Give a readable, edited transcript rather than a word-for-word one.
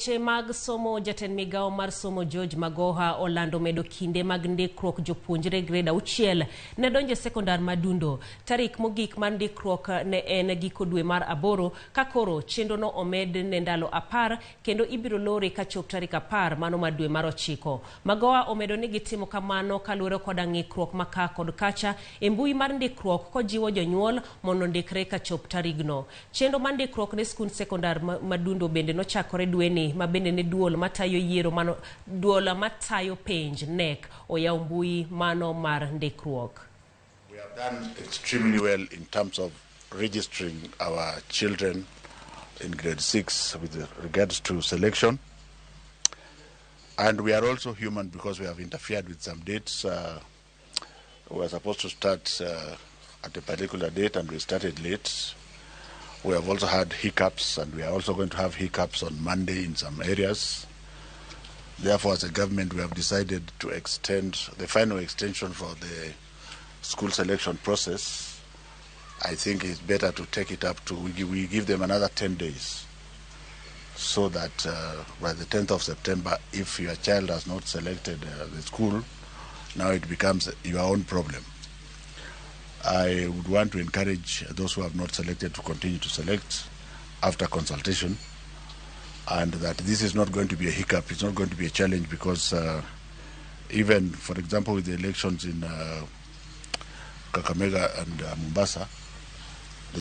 Weche mag somo. Jatend migawo mar somo George Magoha olando medo kinde mag ndikruok jopuonjre grade 6 ne donjo e sekondar Madundo. Tarik mogik mar ndikruok ne en giko dwe mar 8, ka koro chenrono omed ne ndalo 10 kendo ibiro lore kachop tarik 10 mano mar dwe mar 9. Magoha omedo ni gitimo kamano kaluwore koda ng'ikruok ma ka kod kacha e mbui mar ndikruok, kojiwo jonyuol mondo ondikre kachop tarigno. Chenro mar ndikruok ne skund sekondar Madundo bende nochakore dweni, ma bende ne duol matayo yiero mano duol matayo penj KNEC oyawo mbui mano mar ndikruok. We have done extremely well in terms of registering our children in grade 6 with regards to selection. And we are also human because we have interfered with some dates. We were supposed to start at a particular date and we started late. We have also had hiccups, and we are also going to have hiccups on Monday in some areas. Therefore, as a government, we have decided to extend the final extension for the school selection process. I think it's better to take it up to, we give them another 10 days so that by the 10th of September, if your child has not selected the school, now it becomes your own problem. I would want to encourage those who have not selected to continue to select after consultation, and that this is not going to be a hiccup, it's not going to be a challenge because even, for example, with the elections in Kakamega and Mombasa,